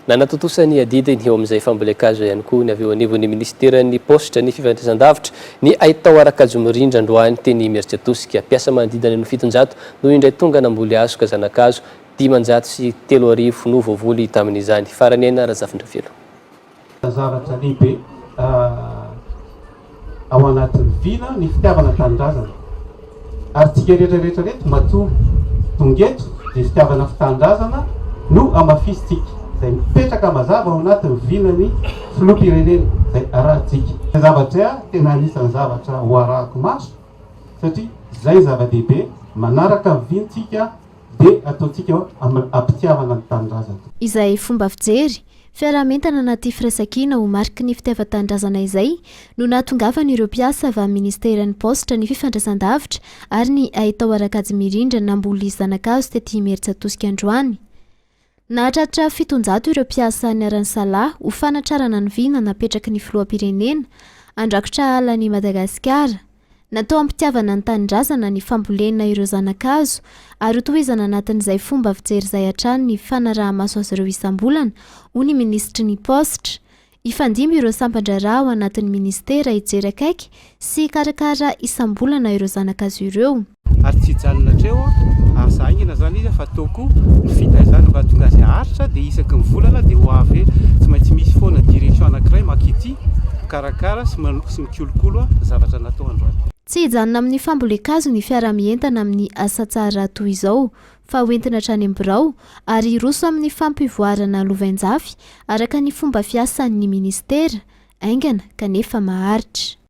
Nanatontosa ny adidiny eo amin'izay fambolen-kazo ihany koa ny avy eo anivon'ny minisiteran'ny Paositra, ny Fifandraisandavitra, ny Haitao ara-kajy mirindra androany teny Imerintsiatosika. Mpiasa manodidina ny 700 no indray tonga namboly hazo ka zana-kazo 3500 no voavoly tamin'izany. Faraniaina Razafindravelo. Zavatra lehibe ao anatin'ny vina ny fitiavana tanindrazana. Ary tsika rehetra rehetra reto matoa tonga eto dia fitiavana fitanindrazana no hamafisintsika, izay mipetraka mazava ao anatin'ny vinan'ny filoham-pirenena izay arahintsika. Zavatra tena anisan'ny zavatra ho arahako maso satria izay zava-dehibe, manaraka ny vintsika dia ataontsika am-pitiavana ny tanindrazana. Izay fomba fijery, fiaraha-mientana anaty firaisankina ho mariky ny fitiavan-tanindrazana izay no nahatongavan'ireo mpiasa avy amin'ny minisiteran'ny Paositra, ny Fifandraisandavitra ary ny Haitao ara-kajy mirindra namboly zana-kazo tety Imerintsiatosika androany. Nahatratra 700 ireo mpiasa niara-nisalahy ho fanatrarana ny vina napetraky ny filoham-pirenena handrakotra ala an'i Madagasikara. Natao hampitiavana ny tanindrazana ny fambolena ireo zana-kazo ary hotohizana anatin'izay fomba fijery izay hatrany ny fanaraha-maso azy ireo isam-bolana, hoy ny minisitry ny Paositra. Hifandimby ireo sampan-draharaha ao anatin'ny minisitera hijery akaiky sy hikarakara isam-bolana ireo zana-kazo ireo. Ary tsy hijanona hatreo asa haingana izany izy fa atao koa ny fitaizana mba hahatonga azy haharitra dia isaky ny volana dia ho avy tsy maintsy misy foana direction anankiray makity mikarakara sy mikolokolo zavatra natao androany. Tsy hijanona amin'ny fambolen-kazo ny fiaraha-mientana amin'ny asa tsara toy izao fa hoentina hatrany amin'ny birao ary hiroso amin'ny fampivoarana lovainjafy araka ny fomba fiasan'ny minisitera, haingana kanefa maharitra.